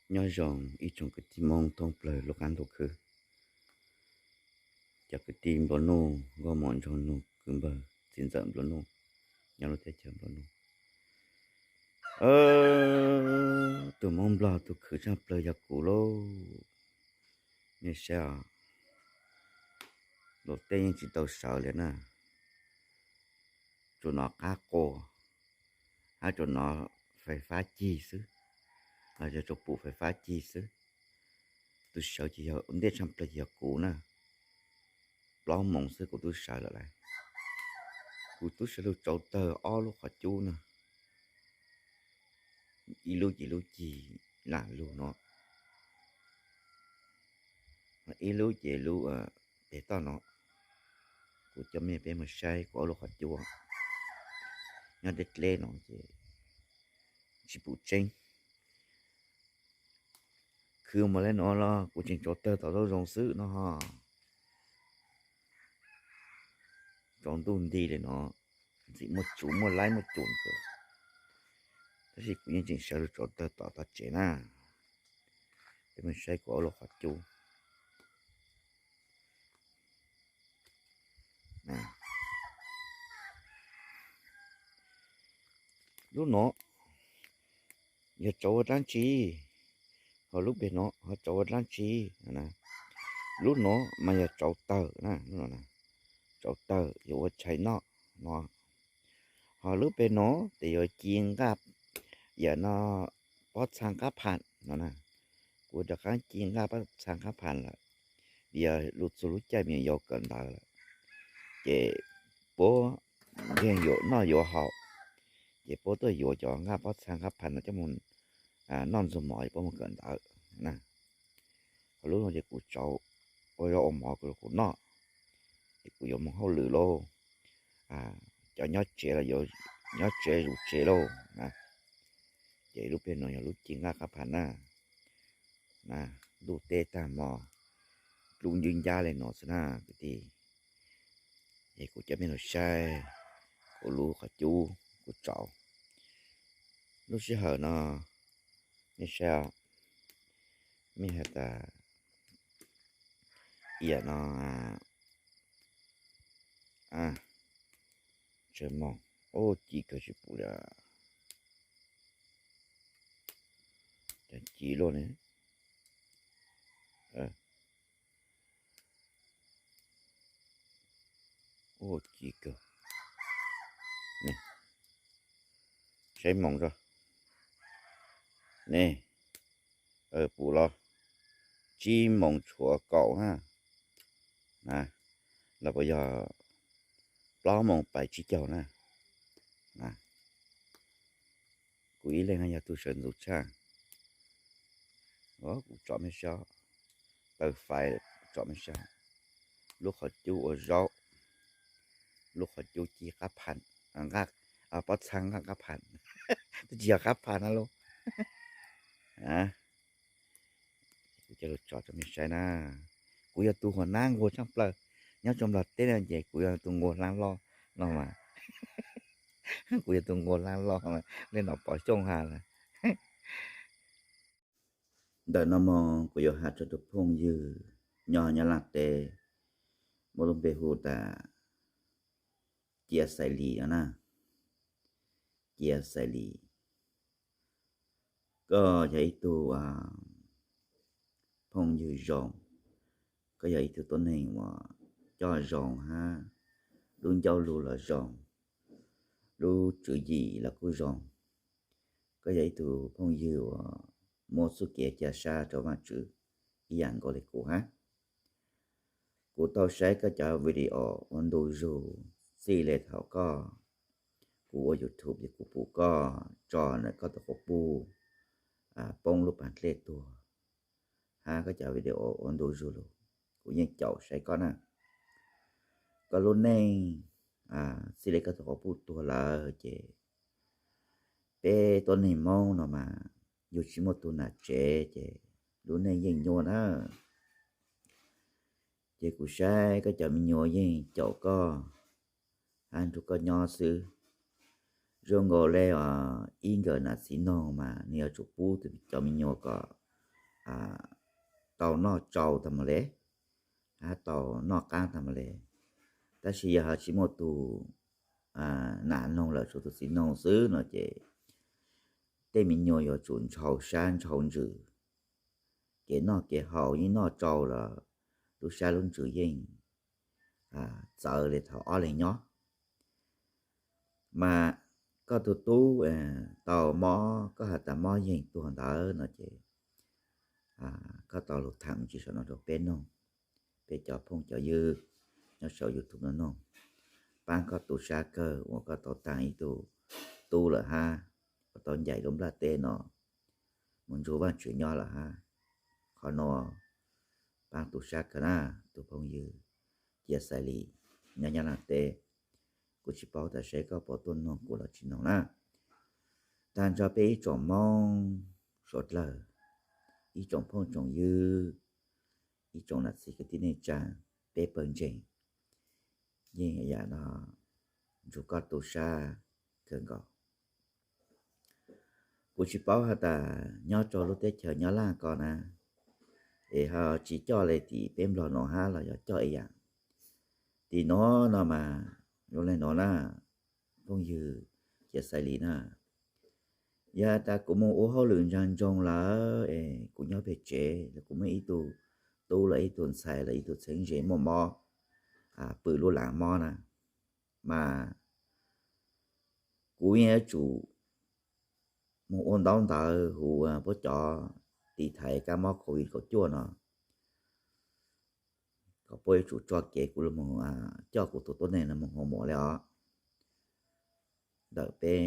Nyob zoo ib tsoom kwv tij Hmoob thoob plaws lub qab ntuj khwb, cov kwv tij nplua nuj, nkauj muam nraug nus, kwv npawg txiv ntxawm nplua nuj, nyob lub teb chaws nplua nuj. Tus Hmoob Nplog tus khwv tshaj plaws yog kuv lauj. Nej saib os, luag tej yeej tsis tau sawv li na, tsuas hnov qab qua, hab tsuas hnov fais fab cig xwb, los yog tsuas pum fais fab cig xwb. Tus sawv ces yog ua ntej tshaj plaws ces yog kuv na. Plaub moos xwb kuv twb sawv lawm lauj. Kuv twb sawv lug tsauv tawg ob lub qhov cub na, ib lub ces lub cig lam lug no, ib lub ces lub pem toj no. Kuv coj mej peb mus saib kuv ob lub qhov cub nyob deb dleb no ces tsis pum tseeb. Khwv mus li no los kuv tseem tsauv tawg tom zaub zoo xwb no ho. Tsaus ntuj nti li no, ntxim muaj tsuv muaj laib muaj tsuv nkawd, tab sis kuv yeej tseem sawv lug tsauv tawg tom tog tsev na. Peb mus saib kuv ob lub qhov cub. Lub no yog tsauv ua dlaab tsi, ho lub peg no ho tsauv ua dlaab tsi? Lub no mas yog tsauv tawg na, tsauv tawg yog ua tshais noj no. Ho lub peg no tes yuav ci nqaj, yam no pob txha nqaj pham no na. Kuv rov qaab ci nqaj pob txha nqaj pham lawm, vim yog lub txug lub caij me nyuam yaus kawm ntawv lawm, ces puab yeej yuav noj yuav haus, ces puab tuaj yuav cov nqaj pob txha nqaj pham no coj mus noj ntxuag mov es puab mus kawm ntawv na. Ho lub no ces kuv tsauv ua zaub ua mov kuv noj, ces kuv yuav moog hauj lwm lauj. Cov nyob tsev los nyob tsev zus tsev lauj na. Ces lub peg no yog lub ci nqaj qab pham na. Ntuj teb tag hmo dlub ncwb ncab li no xwb na kwv tij. Es kuv coj mej lug saib kuv lub qhov cub kuv tsauv lub sij hawm no. Mej saib, mej has tas yam no tsawg moos, ua ci kawg tsis pum li. Cas ci luaj ne. Ua ci kawg. Saib moos tso ne. Pum los tsib moos tshuav kaum na, los puas yog plaub moos pais tsib caug na. Kuv ib leeg yog tug sawv ntxuv tshaj. Kuv tsom mej saib, taw faiv, tsom mej saib. Lub qhov cub ua zaub, lub qhov cub ci qab pham, pob txha nqaj qab pham, twb tsis yog qab pham na lauj. Kuv coj lug tsom rau mej saib na. Kuv yog tus huam nab nquag tshaj plaws nyob rau Nplog teb no ces kuv yog tus nquag hlab loj no mas. Kuv yog tus nquag hlab loj, nej nom Pov Xyooj has lawm. Ntawm no moog kuv yuav has rau tus phooj ywg nyob Nyab Laj teb, muaj lub npe hu tas Cia Xais Lis no na. Cia Xais Lis, koj yog ib tug phooj ywg zoo, koj yog ib tug tuab neeg uas coj zoo hab lub ncauj lug los zoo, lub tswv yim los kuj zoo. Koj yog ib tug phooj ywg uas muaj txuj kev ca sab rau Vaajtswv ib yam nkaus li kuv hab. Kuv tau saib koj cov video ua ntu zug txij le thaum koj, kuv ua YouTube ces kuv pum koj tso ntawm koj tus quas puj poob lub pas dlej tuag, hab koj cov video ua ntu zug lug, kuv yeej caum saib koj na. Koj lub neej txij le koj tus quas puj tuag lawm ces peb tuab neeg Moob no mas yug tsis muaj tug nam tsev ces lub neej yeej nyuaj na. Ces kuv saib koj cov me nyuam yeej caum koj hab nrug koj nyob xwb. Zoo nkaus le ib nkawm nam txiv noog mas nws yuav tsum pub cov me nyuam kom tau noj tsau tag mus le, hab tau noj qaab tag mus le. Tab sis yog ho tsis muaj tus nam noog lawm, tshuav tus txiv noog xwb no ces tej me nyuam yuav tsum ntshaus sab ntshaus ntsws, kev noj kev haus yeej noj tsau los lub sab lub ntsws yeej txawv le thaum ob leeg nyob. Mas koj tug tub tau mob, koj has tas mob yeeg tuag ntawd no ces koj tau lug tham me ntsis saum no rau peb noog, peb cov phooj cov ywg nyob saum YouTube no noog, paab koj tu sab kawg uas koj tau taag ib tug tub lawm hab, uas tau ncaim lub nplaj teb no mus nrug Vaajtswv nyob lawm hab. Qhov no paab tu sab kawg na, tus phooj ywg Cia Xais Lis nyob Nyab Laaj teb. Kuv tsis paub tas seb koj puas tuaj noog kuv los tsis noog na. Taag nrho peb ib tsoom Moob suav dlawg, ib tsoom phooj tsoom ywg, ib tsoom nam txiv kwv tij neej tsaa, peb pawg ntseeg, yeej yam no nrug koj tu sab kawg nkaus. Kuv tsis paub has tas nyob rau lub teb chaws Nyab Laaj ko na, es ho tsis coj le tim peb Nplog no hab los yog coj ib yam. Tim nuav no mas zoo le nuav na, phooj ywg Cia Xais Lis na, yog tas kuv moog ua hauj lwm ntsaa ntsoog lawm es kuv nyob peg tsev los kuv muaj ib tug tub los ib tug ntxhais los ib tug txheeb ze muaj mob, pw lub laav mob na, mas kuv yeej yuav tsum moog ua ntaub ntawv huv puab cov tiv thaiv kab mob COVID kaum cuaj no, kom puab yuav tsum tso kev kuv los moog coj kuv tug tuab neeg no moog ua muam le os ntawm peb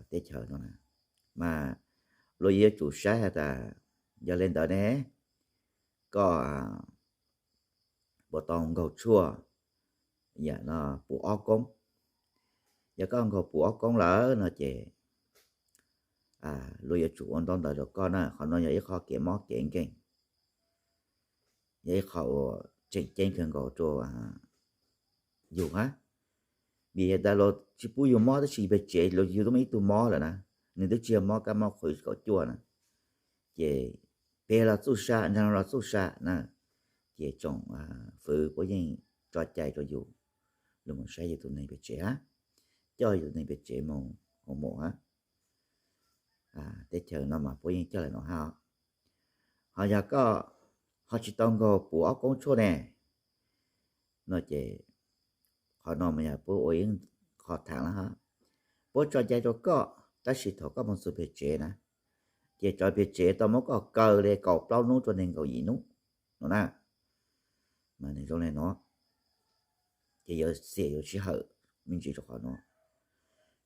teb chaws no na. Mas luag yuav tsum saib has tas yog le ntawd ne, koj puas tau nkaug tshuaj yam no puv ob koob. Yog koj nkaug puv ob koob lawm no ces luag yuav tsum ua ntaub ntawv rau koj na. Qhov no yog ib qho kev mob kev nkeeg, yog ib qho uas tseem ceeb kawg nkaus rau yug hab. Vim has tas luag tsis pub yug mob tab sis peg tsev luag yug tub muaj ib tug mob lawm na, nws twb tsis yog mob kab mob COVID kaum cuaj na, ces peg los txuj sa, nraag los txuj sa na, ces tsoom fwv puab yeej tso cai rau yug, luag moog saib yug tug neeg peg tsev hab, coj yug tug neeg peg tsev moog ua muam hab. Teb chaws no mas puab yeej coj le nuav hab. Ho yog koj ho tsis tau nkaug puv ob koob tshuaj ne, no ces qhov no mas yog puab ua ib qho thaam lawm hab. Puab tso cai rau koj, tab sis thaum koj moog txug peg tsev na, ces tsov peg tsev tau muab koj kaw le kaum plaub nub rua neeg nkaum yim nub no na. Mas nws zoo le nuav, ces yuav xiam yuav sij hawm me ntsis rau qhov nuav.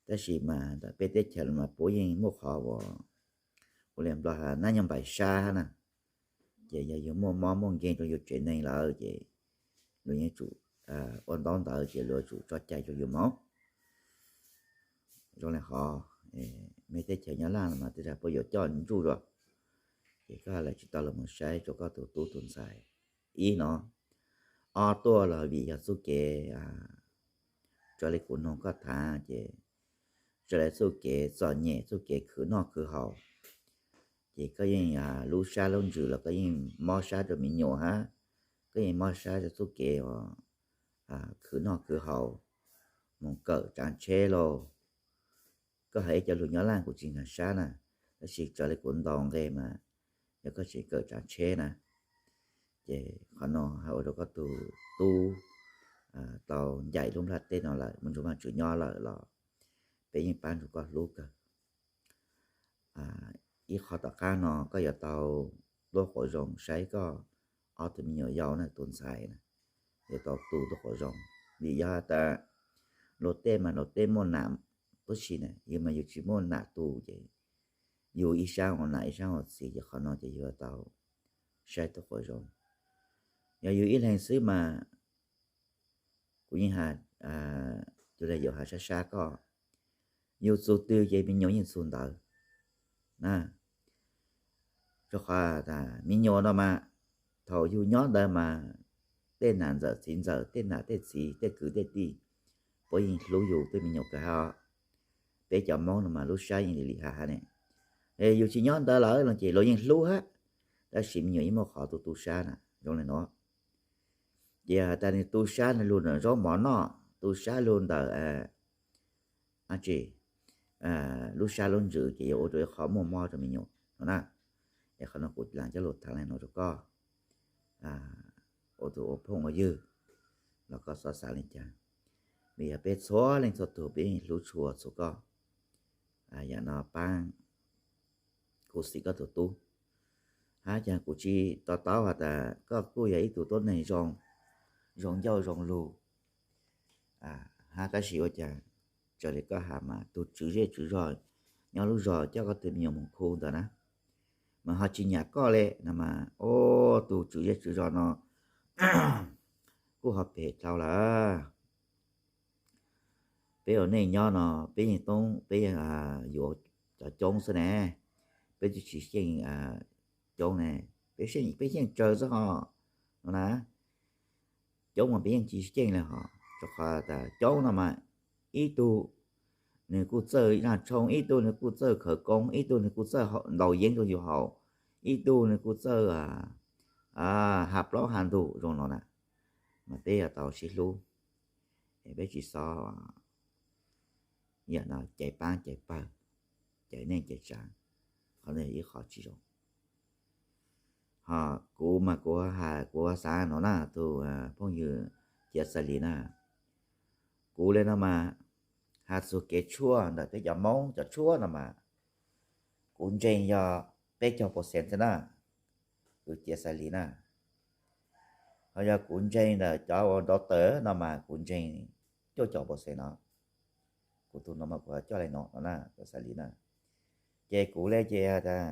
Tab sis mas ntawm peb teb chaws mas puab yeej muaj qhov uas ua li Nplog has nab nyob npaim sab na, ces yog yug muaj mob muaj nkeeg rau yug tsev neeg lawm ces luag yeej tsum ua ntaub ntawv ces luag tsum tso cai rau yug moog. Zoo le hov, mej teb chaws Nyab Laj mas tej zag puab yuav coj ntsuj zog, ces koj lawv tsis tau los mus saib rau koj tus tub tus ntxhais. Ib no, ob tuaj los vim yog txuj kev, raws li kuv noog koj thaam ces raws li txuj kev txom nyem txuj kev khwv noj khwv haus, ces koj yeej lub sab lub ntsws los koj yeej mob sab rau me nyuam hab, koj yeej mob sab rau txuj kev uas khwv noj khwv haus, mus kawm tsaav tsheb lauj. Koj hais ib co lug Nyab Laj kuv tsis nkag sab na, tab sis raws li kuv ntaus nqe mas yog koj tseem kawm tsaav tsheb na, ces qhov no hais ua rau koj tus tub tau ncaim lub nplaj teb no lawm mus nrug Vaajtswv nyob lawm los peb yeej paab nrug koj hlub kawg. Ib qho tom qaab no koj yuav tau tuab quas zoo saib koj ob tug me nyuam yau na, tus ntxhais na, yuav tau tu tuab quas zoo. Vim yog has tas luag tej mas luag tej muaj nam tuab si na, yug mas yug tsis muaj nam tu ces yug ib sab ua nam ib sab ua txiv, ces qhov no ces yug yuav tau saib tuab quas zoo. Yog yug ib leeg xwb mas kuv yeej has, yug le yuav has sab sab koj, yug txug twg ces me nyuam yeej txug ntawd na. Rau qhov tas me nyuam no mas thaum yug nyob ntawd mas tej nam ntxawm txiv ntxawm, tej nam tej txiv, tej kwv tej tij, puab yeej hlub yug tej me nyuam kawg hab. Peb cov Moob no mas lub sab yeej lim lim hab hab ne. Yug tsis nyob ntawd lawm no ces luag yeej hlub hab, Tab sis me nyuam yeej muaj qhov tu tu sab na zoo li no. Ces has tas nws tu sab lug ntawm zaub mov noj, tu sab lug ntawm, a tsi, lub sab lub ntsws ces yuav ua rau ib qho muaj mob rau me nyuam no na. Es qhov no kuv lam coj lug thaam le no rau koj ua tus ua phooj ua ywg los koj xav xav le caag. Vim yog peb txhua leej txhua tug peb yeej hlub tshua txhua koj, yam no paab khuv xim koj tus tub. Hab caag kuv tsi to taub has tas koj kuj yog ib tug tuab neeg zoo ncauj zoo lug, hab tab sis ua caag raws li koj has mas tus tswv zej tswv zog nyob lub zog coj koj tus me nyuam moog khu ntawd na, mas ho tsi nyam koj le no mas, ua tus tswv zej tswv zog no kuj ho phem dlhau lawm. Peb ua neej nyob no peb yeej toob peb yeej yuav cov coob xwb ne, peb twb tsis xyeej coob ne, peb xyeej tsawg xwb ho no na. Coob mas peb yeej tsis xyeej le hos, rau qhov tas coob no mas ib tug nws kuj txawj zaaj tshooj, ib tug nws kuj txawj khawv koob, ib tug nws kuj txawj ntaus yeeb rau yus haus, ib tug nws kuj txawj ha plaub ha ntug zoo no na, mas peb yuav tau sib hlub, es peb tsis xob yam no cais paab cais pawg, cais neej cais tsaav, qhov ntawd yog ib qho tsis zoo. Ho kuv mas kuv has kuv xaav no na, tus phooj ywg Ciav Xais Lis na, kuv le no mas has txug kev tshuaj ntawm peb cov Moob cov tshuaj no mas kuv ntseeg yog peb caug percent xwb na, tus Ciav Xais Lis na. Ho yog kuv ntseeg ntawm cov ua doctor no mas kuv ntseeg cuaj caum percent no. Kuv tus no mas kuv coj le no no na, Ciav Xais Lis na. Ces kuv le ces has tas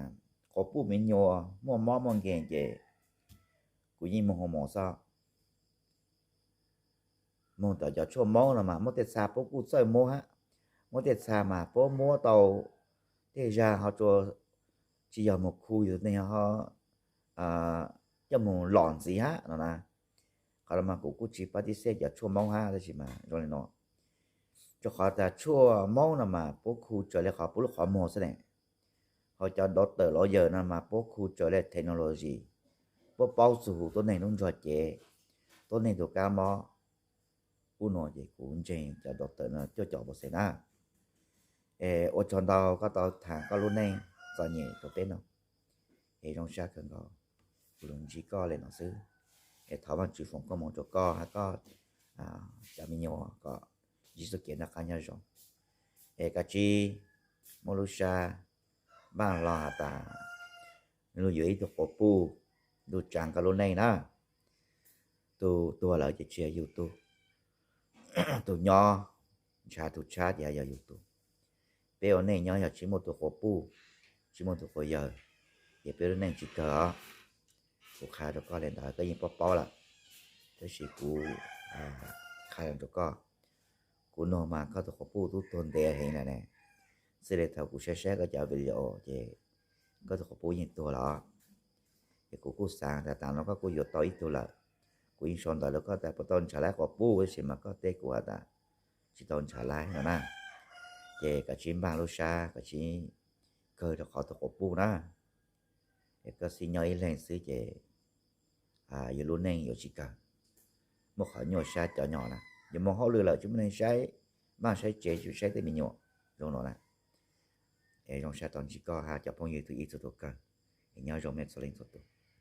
quas puj me nyuam muaj mob muaj nkeeg ces kuv yeej moog hu moog xwb. Moog tom cov tshuaj Moob no mas muab tej txha puab kuj txawj muab hab, muab tej txha mas puab muab tau tej zag ho tsuas tsis yog moog khu yus neeg ho coj moog lom ntxiv hab no na. Qhov no mas kuv kuj tsis pab tib xej cov tshuaj Moob hab, tab sis mas zoo li no, rau qhov tas tshuaj Moob no mas puab khu raws le qhov puab lub qhov muag xwb ne. Ho cov doctor los yawm no mas puab khu raws le technology, puab paub txug tuab neeg lub ntsag cev, tuab neeg tus kab mob. Ub no ces kuv ntseeg cov doctor no cuaj caum percent na. Es ua tsaug ntau koj tau thaam koj lub neej txom nyem rau peb no. Es zoo sab kawg nkaus, kuv lug ntsib koj le no xwb. Es thov Vaajtswv foom koob moov rau koj hab koj cov me nyuam kom ntsib txuj kev noj qab nyob zoo. Es koj tsib muab lub sab npaaj hlo has tas lug yuav ib tug quas puj lug tsaav koj lub neej na. Tug tuag lawm ces tsis yog yug tug, tug nyob ntshav tug tshab ces yog yug tug. Peb ua neej nyob yog tsis muaj tug quas puj, tsis muaj tug quas yawg, ces peb lub neej tsis kawg os. Kuv qha rau koj le ntawd koj yeej paub paub lawm, tab sis kuv qha rau koj, kuv nug mas koj tug quas puj tub tuag ntev heev lawm ne. Txij le thaum kuv saib saib koj cov video ces koj tug quas puj yeej tuag lawm. Ces kuv kuj xaav tas tas no koj kuj yuav tau ib tug lawm. Kuv yeej sau ntawv rau koj tas puas tau ntshav laib quas puj, tab sis mas koj teb kuv has tas tsis tau ntshav laib no na. Ces koj tsib npaaj lub sab, koj tsib kawg rau qhov tug quas puj na. Es koj xib nyob ib leeg xwb ces yus lub neej yuav tsis kawg. Muaj qhov nyuaj sab cov nyom na, yus moog hauj lwm lawm tsis muaj neeg saib, npaaj saib tsev tsis saib tej me nyuam zoo no na. Es zoo sab tau ntsib koj hab cov phooj ywg tug ib txhua tug kawg. Es nyob zoo mej txhua leej txhua tug.